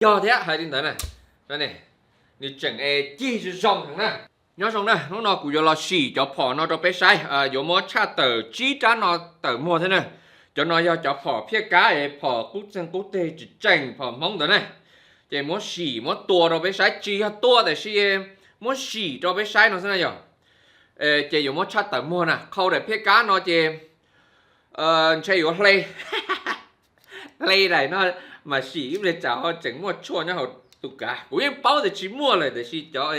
yog thiab hais li ntawd na. Nws tseem es cig zoo zoo heev na. Nyob zoo na, hnub no kuv yuav los sim cov phom no rau peb saib, yuav muab tshaj tawm tsib rab no tawm muag thiab na. Cov no yog cov phom phiaj kab es phom qub txeeg qub teg tseem tseem phom Hmoob ntawd na. Ces muab sim muab tua rau peb saib, tsis yog tua tiam sis muab sim rau peb saib no xwb na yog. Ces yuav muab tshaj tawm muag na, qhau daim phiaj kab no ces ntshe yuav hle hle daim no mas sim ib pliag tsam ho tseem muaj tshuaj nyob hauv tus kav. Kuv yeej paub tias tsis muaj lawm tiam sis cov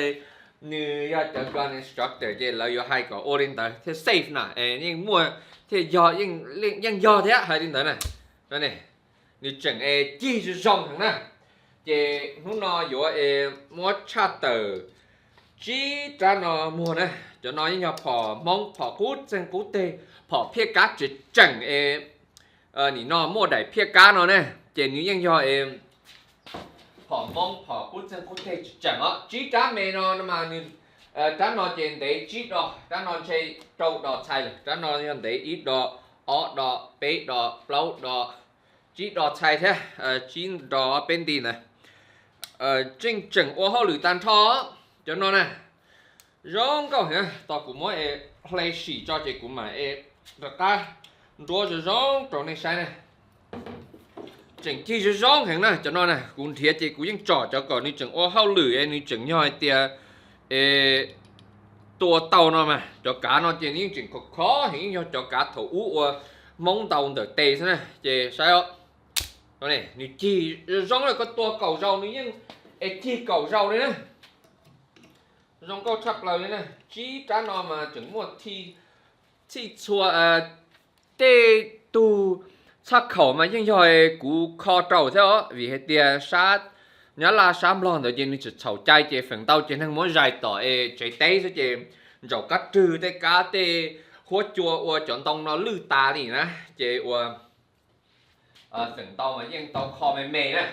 nws yog cov gun instructor ces lawv yuav hais kom ua li ntawd thiaj safe na, yeej muaj thiaj yog, yeej yog thiab hais li ntawd na. Nws tseem es cig zoo zoo heev na. Ces hnub no yuav es muab tshaj tawm tsib rab no muag na. Cov no yeej yog phom Hmoob, phom qub txeeg qub teg, phom phiaj kab tseem tseem es nim no muaj daim phiaj kab no ne. Ces nws yeej yog es phom Hmoob, phom qub txeeg qub teg tseem tseem os. Tsib rab me no mas nws, rab no ces ntev tsib do, rab no ntshe rau do txhais lawm, rab no yog ntev ib do, ob do, peb do, plaub do, tsib do txhais thiab, tsib do peb nti ntawd. Tseem tseem ua hauj lwm tag nrho cov no na. Zoo nkauj heev, tos kuv muab es hle sim tso ces kuv mam es rov qab nruab zoo zoo rau nej saib na. Tseem cig zoo zoo heev na cov no na, kuv nrhiav ces kuv yeej tsom cov kom nws tseem ua hauj lwm es nws tseem yog hais tias es tua tau no mas. Cov kav no ces nws yeej tseem khov khov heev, yeej yog cov kav thaum ub ua Hmoob ntaus ntawm tes xwb na. Ces saib os, nws cig zoo zoo na, koj tua kaum zaus nws yeej es cig kaum zaus li na. Zoo nkauj tshaj plaws li na. Tsib rab no mas tseem muaj txhij txhua. Tej tug txhaj khaum mas yeej yog kuv kho rau thiab os, vim hais tias sab Nyab Laj sab Nplog ntawd ces nws tseem txhaum cai ces feem ntau ces neeg muab zais tom es tsev teb xwb ces ntsaum kab rwg tej kab tej huab cua ua cov ntoo no lwj tas li na. Ces ua feem ntau mas yeej tau kho me me na.